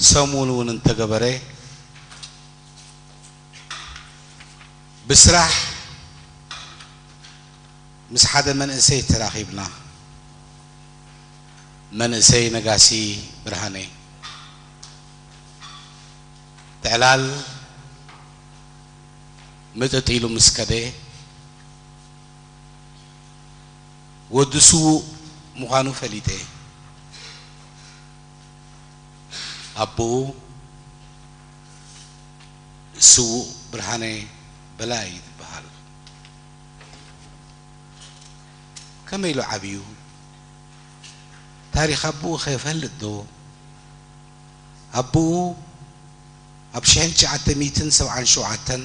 ሰሙን እውን እንተገበረ ብስራሕ ምስ ሓደ መንእሰይ ተራኺብና። መንእሰይ ነጋሲ ብርሃነ። ትዕላል ምጥጥ ኢሉ ምስ ከደ፣ ወዲ ስዉእ ምዃኑ ፈሊጠ። ኣቦኡ ስዉእ ብርሃነ በላይ እዩ ዝበሃል። ከመይ ኢሉ ዓብዩ? ታሪኽ ኣቦኡ ከ ይፈልጥ ዶ? ኣቦኡ ኣብ ሽሕን ትሽዓተ ሚእትን ሰብዓን ሸውዓተን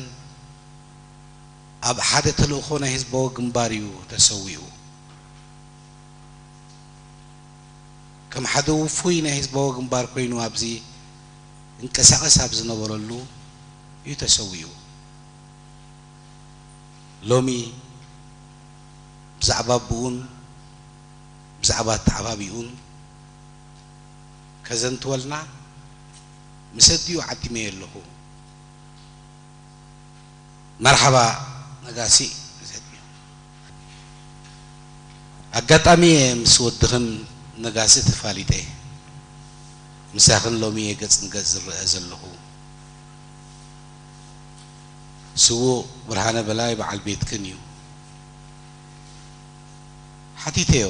ኣብ ሓደ ተልእኾ ናይ ህዝባዊ ግንባር እዩ ተሰዊኡ። ከም ሓደ ውፉይ ናይ ህዝባዊ ግንባር ኮይኑ ኣብዚ እንቀሳቐስ ኣብ ዝነበረሉ እዩ ተሰዊኡ። ሎሚ ብዛዕባ ኣቦኡን ብዛዕባ ኣተዓባቢኡን ከዘንትወልና ምስ ኣዲኡ ዓዲመዮ ኣለኹ። መርሓባ ነጋሲ። ኣጋጣሚ እየ ምስ ወድኽን ነጋሲ ተፋሊጠ። ምሳኽን ሎሚ እየ ገጽ ንገጽ ዝረአ ዘለኹ። ስዉእ ብርሃነ በላይ በዓል ቤትክን እዩ። ሓቲተዮ።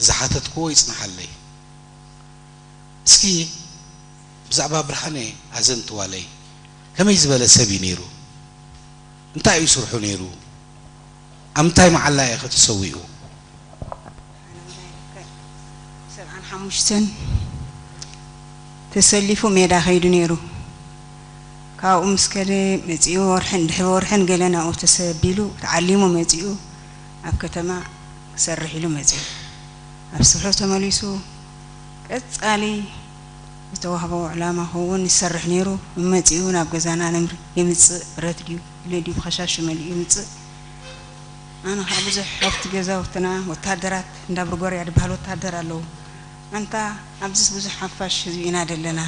ዝሓተትክዎ ይጽንሓለይ። እስኪ ብዛዕባ ብርሃነ ኣዘንትዋለይ። ከመይ ዝበለ ሰብ እዩ ነይሩ? እንታይ እዩ ስርሑ ነይሩ? ኣብ ምንታይ መዓላ እዩ ኸ ተሰዊኡ? ሰብዓን ሓሙሽተን ተሰሊፉ ሜዳ ከይዱ ነይሩ። ካብኡ ምስ ከደ መጺኡ ወርሕን ድሕሪ ወርሕን ገለ ናብኡ ተሰቢሉ ተዓሊሙ መጺኡ ኣብ ከተማ ክሰርሕ ኢሉ መጺኡ። ኣብ ስርሑ ተመሊሱ ቀጻሊ ዝተዋህቦ ዕላማ ክውን ይሰርሕ ነይሩ። መጺኡ ናብ ገዛና ነምሪ የምጽእ፣ ብረት ድዩ ኢለ ድዩ ብኸሻሹ መሊኡ የምጽእ። ኣነ ከዓ ብዙሕ ኣብቲ ገዛውትና ወታደራት እንዳ ብርጎርያ ዝበሃል ወታደር ኣለዉ። ኣንታ ኣብዚስ ብዙሕ ሓፋሽ ህዝቢ ኢና ደለና፣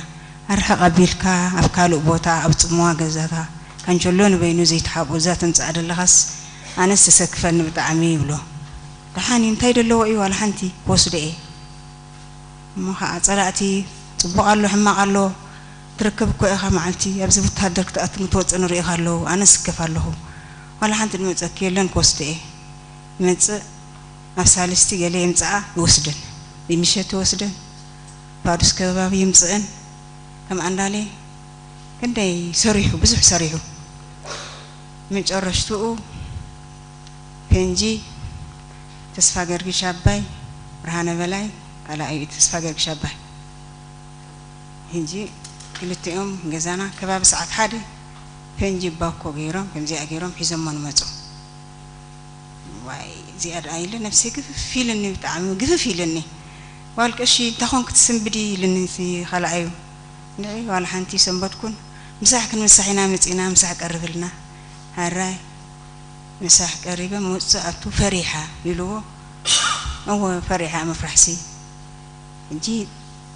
ኣርሕቕ ኣቢልካ ኣብ ካልእ ቦታ ኣብ ጽምዋ ገዛታ ካንቸሎ ንበይኑ ዘይትሓብኦ እዛ ተምጽኣ ደለኻስ ኣነስ ተሰክፈኒ ብጣዕሚ ይብሎ። ደሓን እዩ እንታይ ደለዎ እዩ ዋላ ሓንቲ ክወስዶ እየ። እሞ ኸዓ ጸላእቲ ጽቡቕ ኣሎ ሕማቕ ኣሎ ትረክብ እኮ ኢኻ መዓልቲ ኣብዚ ወታደር ክትኣቱ ክትወጽእ ንሪኢኻ ኣለዉ ኣነ ስከፍ ኣለኹ ዋላ ሓንቲ ድመጸኪ የለን ክወስዶ እየ ይመጽእ ኣብ ሳልስቲ ገለ የምጽኣ ይወስደን ብምሸት ይወስደን ፋዱስ ከባቢ ይምጽእን ከም ኣንዳሌ ክንደይ ሰሪሑ ብዙሕ ሰሪሑ መጨረሽትኡ ፔንጂ ተስፋ ገርግሽ ኣባይ ብርሃነ በላይ ካልኣይ ተስፋ ገርግሽ ኣባይ ሕጂ ክልቲኦም ገዛና ከባቢ ሰዓት ሓደ ፔንጂ ባኮ ገይሮም ከምዚኣ ገይሮም ሒዞሞ ንመፁ ዋይ እዚኣ ደኣ ኢለ ነብሰይ ግፍፍ ኢልኒ ብጣዕሚ ግፍፍ ኢልኒ ዋል ቀሺ እንታይ ኮንክ ትስንብዲ ኢልኒ እቲ ካልኣዩ ንዒ ዋላ ሓንቲ ሰንበድኩን ምሳሕ ክንምሳሕ ኢና መፂና ምሳሕ ቀርብልና ሃራይ ምሳሕ ቀሪበ ምውፅእ ኣቱ ፈሪሓ ኢልዎ እወ ፈሪሓ ምፍራሕሲ ሕጂ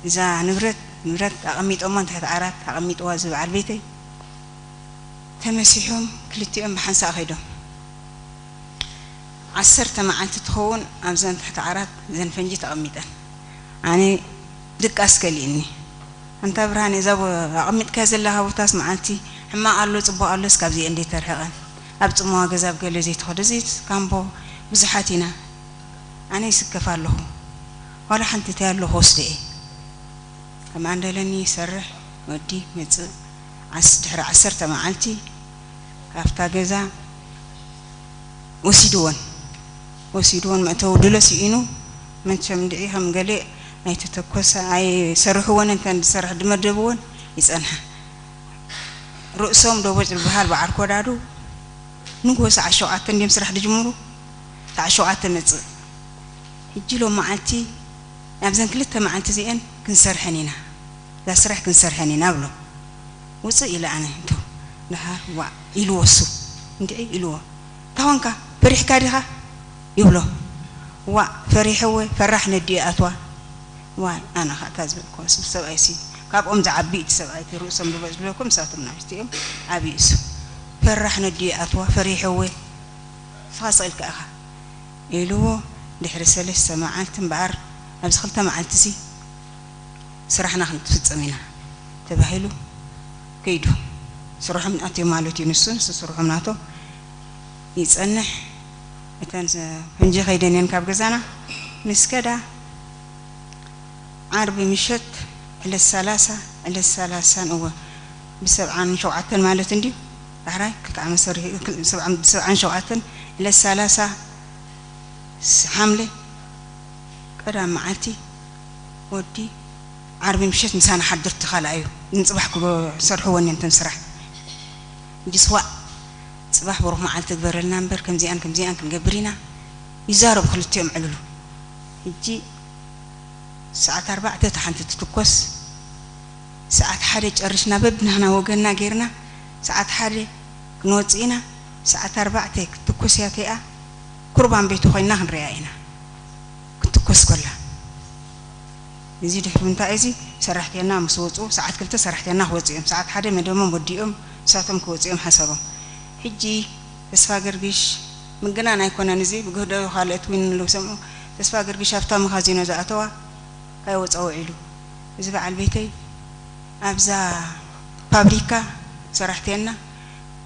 እዛ ንብረት ንብረት ኣቐሚጦሞ ንትሕቲ ዓራት ኣቐሚጥዋ እዚ በዓል ቤተይ ተመሲሖም ክልቲኦም ብሓንሳእ ከይዶም ዓሰርተ መዓልቲ ትኸውን ኣብዘን ትሕቲ ዓራት ዘን ፈንጂ ተቐሚጠን ኣነ ድቃስ ከሊእኒ ኣንታ ብርሃን እዛ ኣቐሚጥካ ዘለኻ ቦታስ መዓልቲ ሕማቕ ኣሎ ጽቡቕ ኣሎስ ካብዚኤ እንዴ ተርሕቐን ኣብ ጽምዋ ገዛ ኣብ ገለ ዘይትኸዶ ዘይትስካምቦ ብዙሓት ኢና ኣነ ይስከፍ ኣለኹ ዋላ ሓንቲ እንታይ ኣሎ ክወስዶ እየ ከም ኣንደለኒ ይሰርሕ ወዲ መጽእ ዓስ ድሕሪ ዓሰርተ መዓልቲ ካብታ ገዛ ወሲድወን ወሲድወን መእተዊ ድሎ ስኢኑ መቸም እንድዒ ከም ገለ ኣይተተኮሰ ኣይሰርሕወን እንተ ዝሰርሕ ድመደብወን ይጸንሓ ርእሶም ዶቦጭ ዝበሃል በዓል ኮዳዱ ንግሆ ሰዓት ሸውዓተ እንድዮም ስራሕ ድጅምሩ ሰዓት ሸውዓተ መጽእ ሕጂ ሎም መዓልቲ ኣብዘን ክልተ መዓልቲ እዚአን ክንሰርሐን ኢና እዛ ስራሕ ክንሰርሐን ኢና ብሎ ውፅእ ኢለ ኣነ እንቶ ድሓር ዋእ ኢልዎ እሱ እንድዒ ኢልዎ እንታይ ኾንካ ፈሪሕካ ዲኻ ይብሎ ዋእ ፈሪሐወ ፈራሕ ነዲኡ ኣትዋ ዋይ ኣነ ኸዓ እታ ዝበልክዋ ሰብ ሰብኣይሲ ካብኦም ዝዓቢ እቲ ሰብኣይ እቲ ርእሶም ዝበዝብለኩም ንሳቶም ናብቲ እዮም ዓብዩ እሱ ፈራሕ ነዲኡ ይኣትዋ ፈሪሕወ ንስኻ ስቕ ኢልካ ኢኻ ኢልዎ ድሕሪ ሰለስተ መዓልቲ እምበኣር ኣብዚ ክልተ መዓልቲ ሲ ስራሕና ክንፍጽም ኢና ተባሂሉ ከይዱ ስርሖም ኣትዩ ማለት እዩ ንሱ ንሱ ስርሖም ናቶም ይጸንሕ እተን ፈንጂ ከይደን እየን ካብ ገዛና ምስ ከዳ ዓርቢ ምሸት ዕለት ሰላሳ ዕለት ሰላሳን እወ ብሰብዓን ሸውዓተን ማለት እንድዩ ዳሕራይ ክልተ ዓመት ሰሪሑ ብሰብዓን ሸውዓተን ዕለት ሰላሳ ሓምለ ቀዳም መዓልቲ ወዲ ዓርቢ ምሸት ምሳና ሓድር ተኻልኣዩ ንፅባሕ ክሰርሕወን እየን ተን ስራሕ ጅስዋእ ፅባሕ ብሩኽ መዓልቲ ግበረልና እምበር ከምዚኣን ከምዚኣን ክንገብር ኢና ይዛረቡ ክልቲኦም ዕልሉ ሕጂ ሰዓት ኣርባዕተ እታ ሓንቲ ትትኮስ ሰዓት ሓደ ጨሪስና በብናህና ወገንና ጌርና ሰዓት ሓደ ክንወፅእ ኢና ሰዓት ኣርባዕተ ክትትኮስ እያ ተይኣ ኩርባን ቤቱ ኮይንና ክንሪኣ ኢና ክትትኮስ ኮላ እዚ ድሕሪ እንታይ እዚ ሰራሕተና ምስ ወፁ ሰዓት ክልተ ሰራሕተና ክወፁ እዮም ሰዓት ሓደ መደቦም ወዲኦም ንሳቶም ክወፁ እዮም ሓሳቦም ሕጂ ተስፋ ገርግሽ ምግናን ኣይኮነን እዚ ብግህዶ ካልኦት እውን ኣለዉ ሰምዑ ተስፋ ገርግሽ ኣብታ መኻዚኖ ዝኣተዋ ካይወፃ ውዒሉ እዚ በዓል ቤተይ ኣብዛ ፋብሪካ ሰራሕተና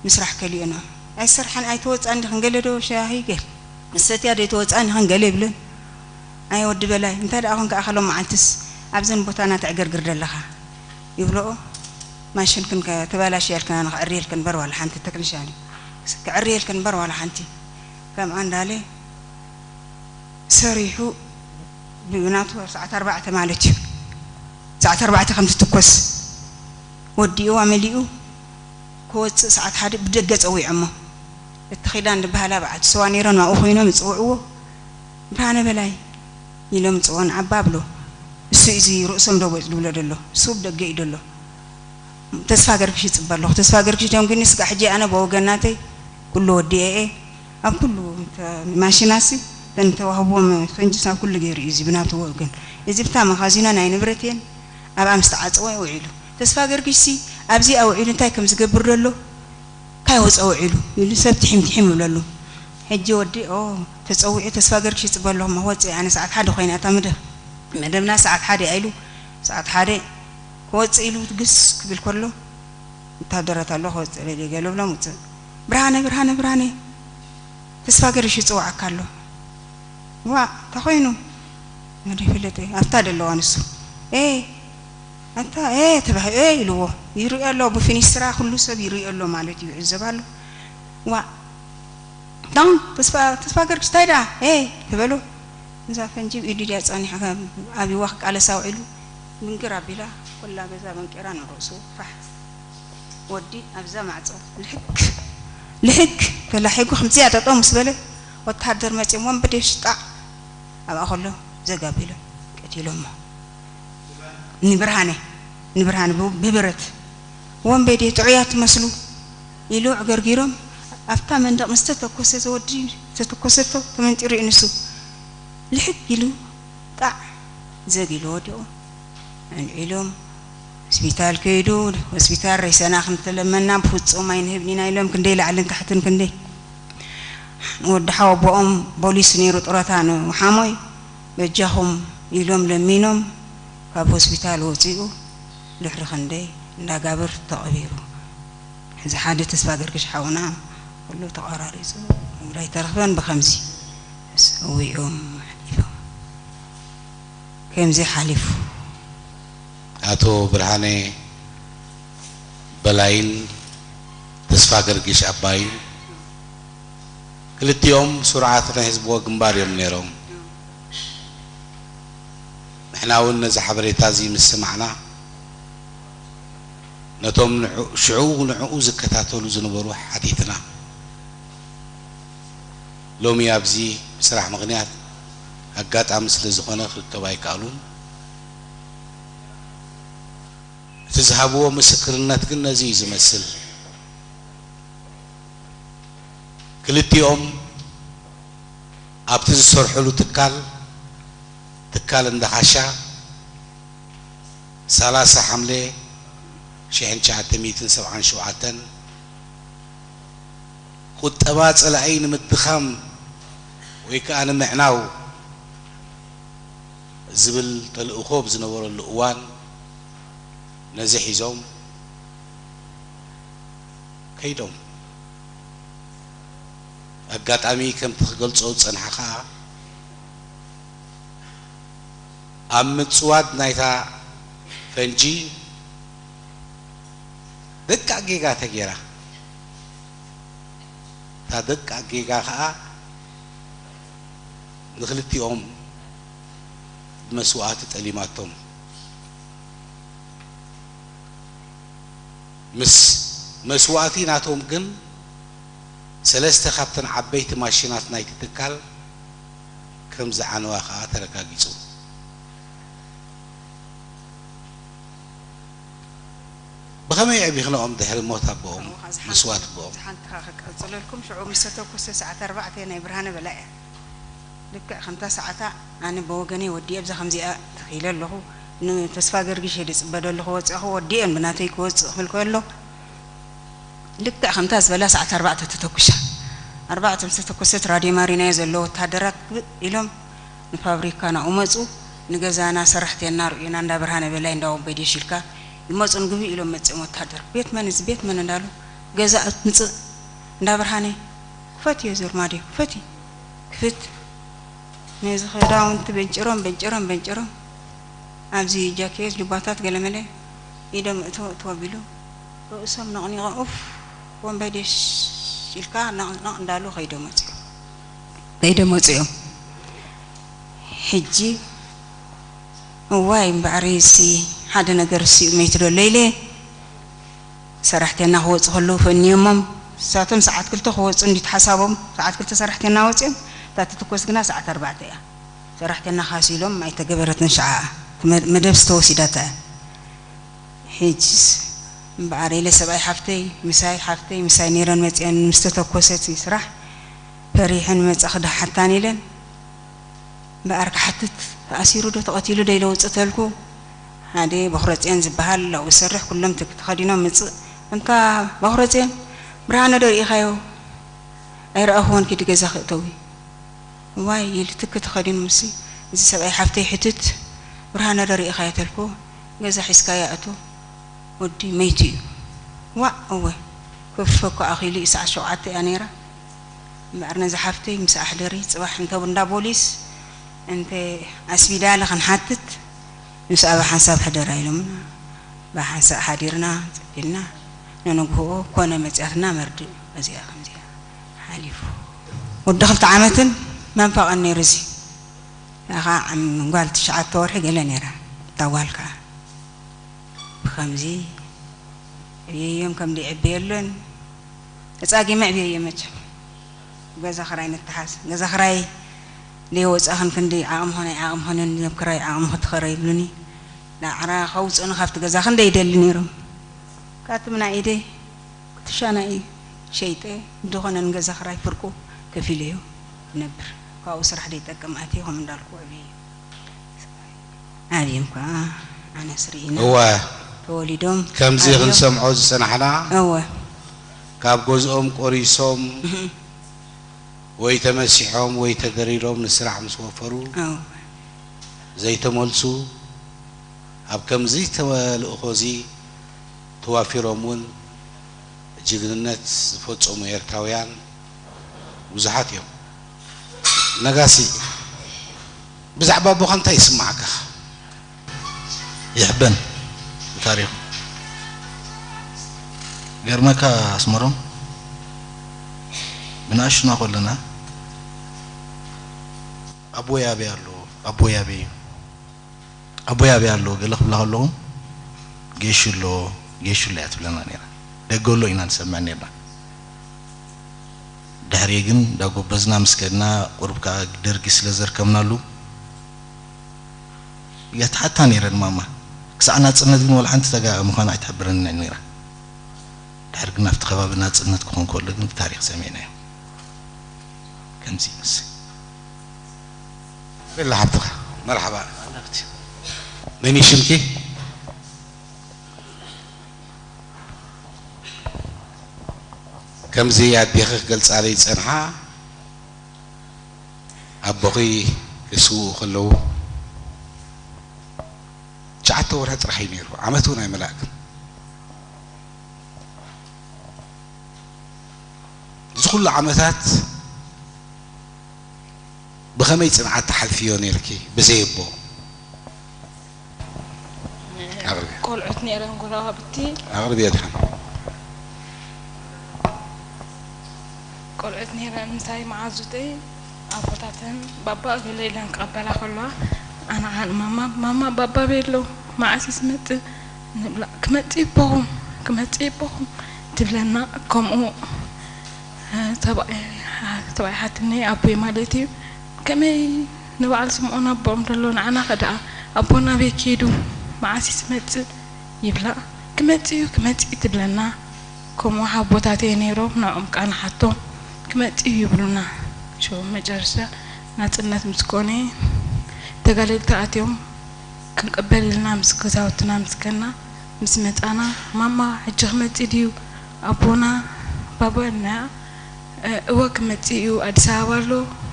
ምስራሕ ከሊኦና ኣይሰርሐን ኣይተወፃ እንዲ ክንገለ ዶ ሻሂ ገር ሰትያ ዶ ይተወፃ እንዲ ክንገለ ይብለን ኣይ ወዲ በላይ እንታይ ደኣ ኮንካ ኣኸሎም መዓልትስ ኣብዘን ቦታና ተዕገርግር ደለኻ ይብለኦ ማሽንክን ተባላሽየልክና ንክዕርየልክን በር ዋላ ሓንቲ ተክኒሻን እዩ ክዕርየልክን በር ዋላ ሓንቲ ከምኣ እንዳለ ሰሪሑ ብናቱ ሰዓት ኣርባዕተ ማለት እዩ ሰዓት ኣርባዕተ ከም ትትኮስ ወዲእዋ መሊኡ ክወፅእ ሰዓት ሓደ ብደገ ፀዊዖሞ እቲ ኺዳን ዝበሃላ በዓልቲ ስዋ ነይረን ኣብኡ ኮይኖም ይፅውዕዎ ብርሃነ በላይ ኢሎም ይፅውዖ ንዓባ ብሎ እሱ እዚ ርእሶም ደጎፅ ዝብሎ ደሎ እሱ ብደገ እዩ ደሎ ተስፋ ገርግሽ ይፅበ ኣለኹ ተስፋ ገርግሽ ደንጉኒ ስጋዕ ሕጂ ኣነ ብወገናተይ ኩሉ ወዲኤ እየ ኣብ ኩሉ ማሽናሲ ተን ተዋህቦም ፈንጅስ ኣብ ኩሉ ገይሩ እዩ እዚ ብናቱ ወገን እዚ ብታ መኻዚኖ ናይ ንብረት እየን ኣብኣ ምስ ተዓፀወ ውዒሉ ተስፋ ገርግሽሲ ኣብዚ ኣውዒሉ እንታይ ከም ዝገብር ዘሎ ካይ ወፀ ውዒሉ ኢሉ ሰብ ትሒም ትሒም ይብለሉ ሕጂ ወዲ ኦ ተፀዊዑ ተስፋ ገርግሽ ይፅበ ኣለኹ ወፂ ኣነ ሰዓት ሓደ ኮይነ እታ መደብ መደብና ሰዓት ሓደ ኢሉ ሰዓት ሓደ ክወፅእ ኢሉ ግስ ክብል ከሎ ወታደራት ኣሎ ክወፅእ ደልየ ገለ ብሎም ውፅእ ብርሃነ ብርሃነ ብርሃነ ተስፋ ገርሽ ይፅዋዓካ ኣሎ ዋ እንታይ ኮይኑ መደ ይፍለጥ ኣብታ ደለዋ ንሱ ኤ ኣታ ኤ ተባሂ ኤ ኢልዎ ይርኢ ኣሎ ብፊኒስትራ ኩሉ ሰብ ይርኢ ኣሎ ማለት እዩ ይዕዘብ ኣሎ ዋ ዳን ተስፋ ተስፋ ገርግሽ እንታይ ደኣ ኤ ትበሎ እዛ ፈንጂ ብኢዱ ድያ ጸኒሓ ኣብይዋ ክቃለሳ ውዒሉ ምንግር ኣቢላ ኮላ ገዛ በንቂራ ንርእሱ ፋሕ ወዲ ኣብዛ ማዕጾ ልሕግ ልሕግ ተላሒጉ ከምዚኣ ጠጠው ምስ በለ ወተሃደር መጺኦም ወንበዴ ሽጣዕ ኣብኣ ከሎ ዘግ ኣቢሎም ቀቲሎሞ ንብርሃነ ንብርሃነ ብብረት ወንበዴ ጥዑያት ትመስሉ ኢሉ ኣዕገርጊሮም ኣብታ መንደቕ ምስ ተተኮሰ ዘወዲ ዝተተኮሰቶ ተመንጢሩ እዩ ንሱ ልሕግ ኢሉ ጣዕ ዘግ ኢሉ ወዲቑ ኣልዒሎም ሆስፒታል ከይዱ ሆስፒታል ሬሳና ክንተለመና ብፍፁም ኣይንህብን ኢና ኢሎም ክንደይ ላዕልን ታሕትን ክንደይ ንወዲ ሓወቦኦም ቦሊስ ነይሩ ጡረታ ንሓሞይ በጃኹም ኢሎም ለሚኖም ካብ ሆስፒታል ወፂኡ ድሕሪ ክንደይ እንዳጋብር ተቐቢሩ እዚ ሓደ ተስፋ ገርግሽ ሓውና ኩሉ ተቋራሪፁ ኣይተረኽበን ብከምዚ ሰዊኦም ሓሊፎም ከምዚ ሓሊፉ ኣቶ ብርሃነ በላይን ተስፋ ገርግሽ ኣባይን ክልቲኦም ስሩዓት ናይ ህዝብዎ ግንባር እዮም ነይሮም። ንሕና እውን ነዚ ሓበሬታ እዚ ምስ ሰማዕና ነቶም ሽዑ ንዕኡ ዝከታተሉ ዝነበሩ ሓቲትና። ሎሚ ኣብዚ ብስራሕ ምኽንያት ኣጋጣሚ ስለ ዝኾነ ክርከቡ ኣይከኣሉን። እቲ ዝሃብዎ ምስክርነት ግን ነዚ እዩ ዝመስል። ክልቲኦም ኣብቲ ዝሰርሕሉ ትካል ትካል እንዳ ኻሻ ሰላሳ ሓምለ ሽሕን ትሽዓተ ሚእትን ሰብዓን ሸውዓተን፣ ቁጠባ ጸላኢ ንምድኻም ወይ ከኣ ንምዕናው ዝብል ተልእኾ ብዝነበረሉ እዋን፣ ነዚ ሒዞም ከይዶም። ኣጋጣሚ ከምቲ ክገልጾ ዝጸንሐ ከኣ፣ ኣብ ምጽዋድ ናይታ ፈንጂ ደቃቕ ጌጋ ተጌራ። እታ ደቃቕ ጌጋ ከኣ ንኽልቲኦም ብመስዋእቲ ጠሊማቶም። ምስ መስዋእቲ ናቶም ግን፣ ሰለስተ ካብተን ዓበይቲ ማሽናት ናይቲ ትካል ከም ዝዓነዋ ከኣ ተረጋጊጹ። ብኸመይ ኣዕቢኽንኦም ድሕሪ ሞት ኣቦኦም፣ ካብኡ ከኣ ዝሓንቲ፣ መስዋእቲ ኣቦኦም? ዝሓንቲ ከኣ ክቀጽለልኩም፣ ሽዑ ምስ ተተኩሰ ሰዓት ኣርባዕተ ናይ ብርሃነ በላይ እያ። ልክዕ ከምታ ሰዓታ ኣነ ብወገነይ ወዲኤ ኣብዛ ከምዚኣ ተኺለ ኣለኹ። ንተስፋ ገርጊሽ እየ ዝጽበ ዘለኹ፣ ወጺኣ ክወዲኤን ብናተይ ክወጽእ ክብል ከሎ፣ ልክዕ ከምታ ዝበላ ሰዓት ኣርባዕተ ተተኩሻ። ኣርባዕተ ምስ ተተኮሰት ራድዮ ማሪናዮ ዘለዉ ወታደራት ግእ ኢሎም ንፋብሪካ ናብኡ መጹ። ንገዛና ሰራሕተና ርእዩና፣ እንዳ ብርሃነ በላይ እንዳ ወንበዴሽ ኢልካ ይመጹን ግብእ ኢሎም መጺኦም ወታደር። ቤት መን እዚ? ቤት መን? እንዳሉ ገዛ ምጽእ። እንዳ ብርሃነ ክፈትዮ ዞርማድዮ ክፈቲ ክፍት ነዚ ክዳውንቲ በንጭሮም በንጭሮም በንጭሮም ኣብዚ ጃኬት ጁባታት ገለመለ ኢዶም እቶ እቶ ኣቢሉ ርእሶም ነቕኒቖም ኡፍ ወንበዴሽ ኢልካ ነቕነቕ እንዳሉ ከይዶ መፅኦም ከይዶ መፅኦም። ሕጂ እዋይ እምበኣር ሲ ሓደ ነገር ሲ መይትዶ ለይለ ሰራሕተና ክወፁ ከለዉ ፈንዮሞም። ንሳቶም ሰዓት ክልተ ክወፁ እንዲት ሓሳቦም፣ ሰዓት ክልተ ሰራሕተና ወፅኦም። እታ ትትኮስ ግና ሰዓት ኣርባዕተ እያ። ሰራሕተና ካሲሎም ኣይተገበረትን ሸዓኣ። መ-፣ መደብ ዝተወሲዳታ እያ። ሕጅስ እምበኣር ኢለ ሰብኣይ ሓፍተይ ምሳይ፣ ሓፍተይ ምሳይ ነይረን መፅአን። ምስ ተተኮሰት ስራሕ ፈሪሐን መፃ ክደሓታን ኢለን። እምበኣር ክሓትት፣ ተኣሲሩ ዶ ተቐቲሉ ዶ ኢለ ውፅእ ተልኩ። ሓደ በኹረፅዮን ዝበሃል ኣብኡ ዝሰርሕ፣ ኩሎም ትክ ተኸዲኖም ምፅእ። እንታ በኹረፅዮን፣ ብርሃነ ዶ ርኢኻዮ? ኣይረኣኹዎን፣ ኪዲ ገዛ ክእተዊ። ዋይ ኢሉ ትክ ተኸዲኑ፣ ምሲ እዚ ሰብኣይ ሓፍተይ ሕትት፣ ብርሃነ ዶ ርኢኻዮ ተልኩ። ገዛ ሒዝካዮ ኣቱ። ወዲ መይቱ እዩ። ዋእ እወ፣ ክፍ እኮ ኣኺሉ እዩ፣ ሰዓት ሸውዓተ እያ ነይራ። እምበኣር ነዛ ሓፍተይ ምስ ኣሕደሪ፣ ጽባሕ እንተ እንዳ ቦሊስ እንተ ኣስቢዳለ ክንሓትት፣ ምስ ኣበ ሓንሳብ ሕደራ ኢሎምና። ብሓንሳእ ሓዲርና፣ ጸቢልና፣ ንንግሆ ኮነ መጽያትና መርድእ፣ እዚኣ ከምዚኣ ሓሊፉ። ወዲ ክልተ ዓመትን መንፈቕን ነይሩ እዚ። እኻ ዓም-፣ ጓል ትሽዓተ ወርሒ ገለ ነይራ፣ እታ ጓል ከኣ። ብኸምዚ ዕብየዮም ከም ደይዕበየለን፣ ተጻጊመ ዕብየዮ መቸም። ገዛ ክራይ ንተሓዝ፣ ገዛ ክራይ ደይወጻኽን ክንዲ ዓቕምኽን ኣይዓቕምኽንን፣ ናብ ክራይ ዓቕምኺ ትኸረ ይብሉኒ። ዳዕራ ከውጽኡኒ ካብቲ ገዛ ክንደይ ይደሊ ነይሮም። ካትም ናይ ኢደይ ክሻ ናይ ሸይጠ፣ ድኾነ ንገዛ ክራይ ፍርቁ ከፊለዮ ይነብር። ካብኡ ስራሕ ደይጠቅም ኣትየ፣ ከም እንዳልኩ ዕብየዮ። ዓብዮም ከኣ ኣነስ ርኢና እወ። ተወሊዶም ከምዚ ዓብዮም። ክንሰምዖ ዝጸናሕና እወ። ካብ ገዝኦም ቆሪሶም እህ። ወይ ተመሲሖም ወይ ተደሪሮም ንስራሕ ምስ ወፈሩ እወ። ዘይተመልሱ፣ ኣብ ከምዚ ተልእኾ እዚ ተዋፊሮም እውን ጅግንነት ዝፈጸሙ ኤርትራውያን ብዙሓት እዮም። ነጋሲ፣ ብዛዕባ ኣቦኻ እንታይ ይስምዓካ? ይሕበን ብታሪኹ። ገርመካ ኣስመሮም፣ ብንኣሽቱና ከለና፣ ኣቦይ ኣበይ ኣሎ፣ ኣቦይ ኣበይ እዩ፣ ኣቦይ ኣበይ ኣሎ፣ ገለ ክብላ ከለኹ፣ ጌሹ ኣሎ፣ ጌሹ ኣሎ እያ ትብለና ነይራ። ደገ ኣሎ ኢና ንሰምዕ ነይርና። ድሕሪ ግን እንዳጎበዝና ምስ ከድና፣ ቁሩብ ከኣ ደርጊ ስለ ዘርከብናሉ፣ የትሓታ ነይረን ማማ። ክሳዕ ናጽነት ግን ወላ ሓንቲ ተጋ ምዃና ኣይትሕብረንን ነይራ። ድሕሪ ግን ኣብቲ ከባቢ ናጽነት ክኾን ከሎ ግን ብታሪኽ ሰሚዕናዮ። ከምዚ ይመስል። ቤላ ሓብትኻ፣ መርሓባ። መን እዩ ሽምኪ? ከምዚ ኣዴኺ ክገልጻለይ ዝጸንሓ፣ ኣቦኺ ክስውኡ ከለዉ ትሽዓተ ወርሒ ጥራሕ እዩ ነይሩ፣ ዓመት እውን ኣይመላእክን። እዚ ኩሉ ዓመታት ብኸመይ ጽንዓት ትሓልፍዮ ነይርኪ ብዘይ ኣቦ? ኣቕርብያ። ቆልዑት ነይረን ጎረባብቲ። ኣቕርብያ ድሓን። ቆልዑት ነይረን ምሳይ መዓዙተይ ኣቦታተን ባባ ገለ ኢለን ክቐበላ ከለዋ ኣነ ዓን ማማ፣ ማማ ባባ ቤሎ መዓስ እዩ ዝመጽእ ንብላ። ክመጽእ ይቦኹም፣ ክመጽእ ይቦኹም ትብለና። ከምኡ ሰብኣይ፣ ሰብኣይ ሓትነይ ኣቦይ ማለት እዩ። ከመይ ንበዓል ስምዖን ኣቦኦም ደሎ ንዓና ከ ደኣ ኣቦና ኣበይ ከይዱ መዓስ እዩ ዝመጽእ ይብላ። ክመጽእ እዩ፣ ክመጽእ እዩ ትብለና። ከምኡ ሓቦታተይ ነይሮም፣ ንዕኦም ከኣ ንሓቶም ክመጽእ እዩ ይብሉና። ሽዑ መጨረሻ ናጽነት ምስ ኮነ ተጋደልቲ ኣትዮም ክንቅበል ኢልና ምስ ገዛውትና ምስ ከና ምስ መጻና ማማ ሕጂ ክመጽእ ድዩ ኣቦና ባባ ኢልና እወ ክመጽእ እዩ ኣዲስ ኣበባ ኣሎ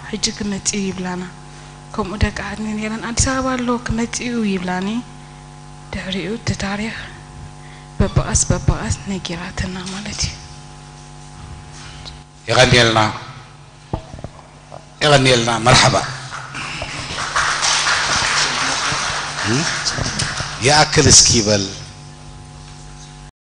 ሕጂ ክመጽእ እዩ ይብላና። ከምኡ ደቂ ዓድኒ ነይረን ኣዲስ ኣበባ ኣሎ ክመጽእ እዩ ይብላኒ። ድሕሪኡ እቲ ታሪኽ በብቐስ በብቐስ ነጊራትና ማለት እዩ። የቐንየልና፣ የቐንየልና። መርሓባ። ይኣክል እስኪ በል።